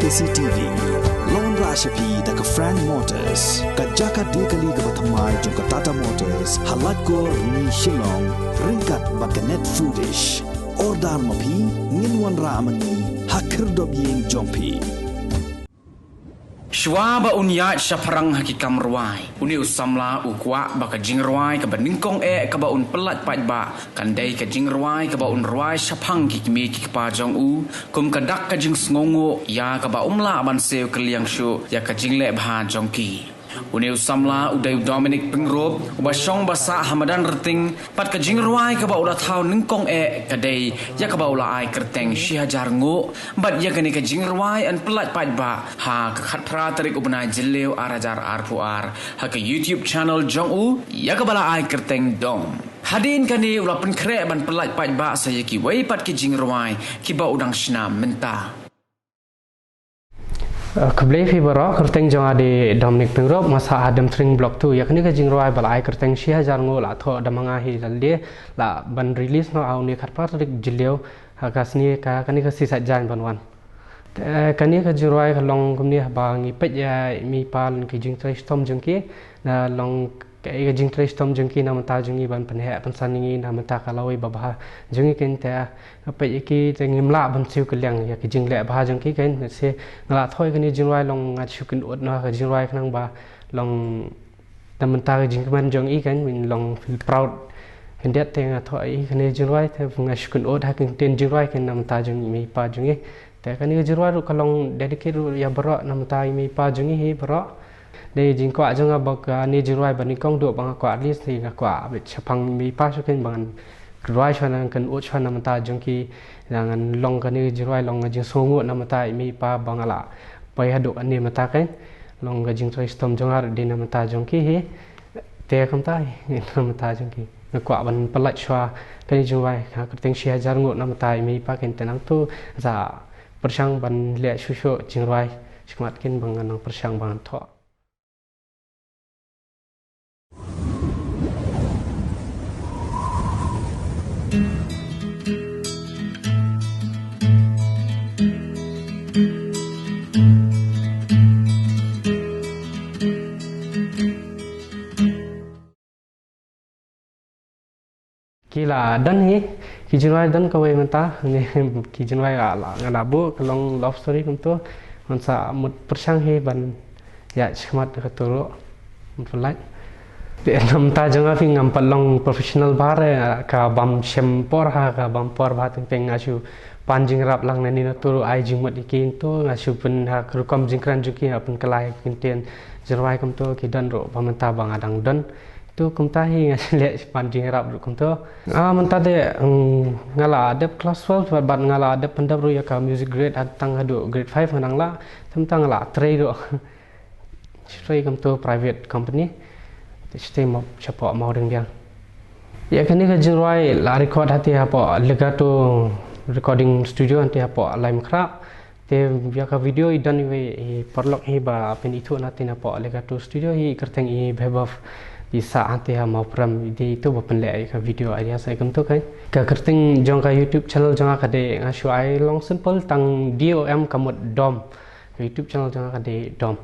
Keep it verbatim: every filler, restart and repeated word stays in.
C T V. Long ra sha phi da ka Frank Motors, ka jaka die kali kaba thymmai jong ka Tata Motors, ha Laitkor, Rni, Shillong, ryngkat bad ka Net Foodish. Order ma phi, ngin wanrah ma ngi ha khyrdop ïing jong phi. Shuwa ba un ïaid shaphrang ha ki kam rwai, une u samla u kwah ba ka jingrwai kaba nyngkong eh kaba un pyllait paidbah kan dei ka jingrwai kaba un rwai shaphang ki kmie ki kpa jong u, kum ka dak ka jingsngewnguh ïa kaba um lah ban siew kylliang shuh ïa ka jingleh bha jong ki. Une u samla u dei u Dominic Pyngrope, uba shong ba sah ha madan Rting, bad ka jingrwai kaba u la thaw nyngkong eh ka dei ïa kaba u la ai kyrteng Shi Hajar Nguh, bad ïa kane ka jingrwai yn pyllait paidbah ha ka khatphra tarik u bnai Jylliew ar hajar arphew ar ha ka YouTube channel jong u, ïa kaba la ai kyrteng Dom. Hadien kane u la pynkhreh ban pyllait paidbah sa ïa kiwei pat ki jingrwai kiba u dang shna mynta. Uh, khublei phi baroh, kyrteng jong nga dei Dominic Pyngrope, nga sah ha Demthring Block two. Ïa kane ka jingrwai ba la ai kyrteng Shi Hajar Nguh la thoh da ma nga hi lade, la ban release noh ha une khatphra tarik Jylliew, ha ka sngi ka, kane ka sngi Saitjaiñ ban wan. Te kane ka jingrwai ka long kumne, ba ngi peit ïa i mei i pa lane ki jingtrei shitom jong ki, na long ka, ka jingtrei shitom jong ki na bynta jong ngi ban pynheh pynsan ïa ngi na bynta ka lawei babha jong ngi, keiñ te peit ïa ki te ngim lah ban siew kylliang ïa ki jingleh bha jong ki, keiñ se nga la thoh ïa kane ka jingrwai long nga shu kynud noh ka jingrwai khnang ba long na bynta ka jingkmen jong i, keiñ, ngin long feel proud. Khyndiat te nga thoh ïa kane ka jingrwai te nga shu kynud ha ka ktien jingrwai, keiñ, na bynta jong i mei i pa jong ngi. Te kane ka jingrwai ruh ka long dedicate ruh ïa baroh na bynta i mei i pa jong ngi hi baroh. Dei jingkwah jong nga ba kane ka jingrwai ba nyngkong duh ba nga kwah release hi, nga kwah bit shaphang i mei i pa shuh, keiñ, ba ngan rwai shuh, ngan kynud shuh na bynta jong ki, ngan long kane ka jingrwai long ka jingsngewnguh na bynta i mei i pa ba nga la poi haduh kane mynta, keiñ. Long ka jingtrei shitom jong nga ruh dei na bynta jong ki hi. Te kumta hi na bynta jong ki. Nga kwah ban pyllait shuwa kane ka jingrwai ha kyrteng Shi Hajar Nguh na bynta i mei i pa, keiñ, te nangta sa pyrshang ban leh shuh shuh jingrwai shakhmat, keiñ, ba ngan nang pyrshang ban thoh. Ki la don hi, ki jingrwai don kawei mynta, ne, ki jingrwai la, la, nga la buh, ka long love story kumto, ngan sa mut pyrshang hi ban ïaid shakhmat kato ruh, mut pynlait. Te na bynta jong nga phi ngam pat long professional bha re, ka bam shem por ha, ka bam por bha teng teng nga shu pan jingïarap lang nangne nato ruh ai jingmut ïa ki, to nga shu pyn ha ka rukom jingkren jong ki, nga pynkylla ïa ki ktien jingrwai kumto, ki don ruh ba mynta ba nga dang don. To kumta hi nga leh shu pan jingïarap ruh kumto. Ah, mynta te, mm, nga la dep class twelve bad, bad nga la dep pyndep ruh ïa ka music grade, ha, tang haduh grade five nga dang lah. Te mynta nga la trei ruh. Shu trei kumto private company. Te shu trei mo shapoh Mawryngbiang. Ïa kane ka jingrwai la record hangtei hapoh Legato Recording Studio hangtei hapoh Laitumkhrah. Te ïa ka video i don iwei i paralok hi ba pynithuh na te napoh Legato Studio, hi kyrteng i Bhebov, i sah hangtei ha Mawprem, i dei ito ba pynleh ïa ka video idea sa i kumto, keiñ. Ka kyrteng jong ka YouTube channel jong nga ka dei, nga shu ai long simple tang D O M ka mut Dom. Ka YouTube channel jong nga ka dei Dom.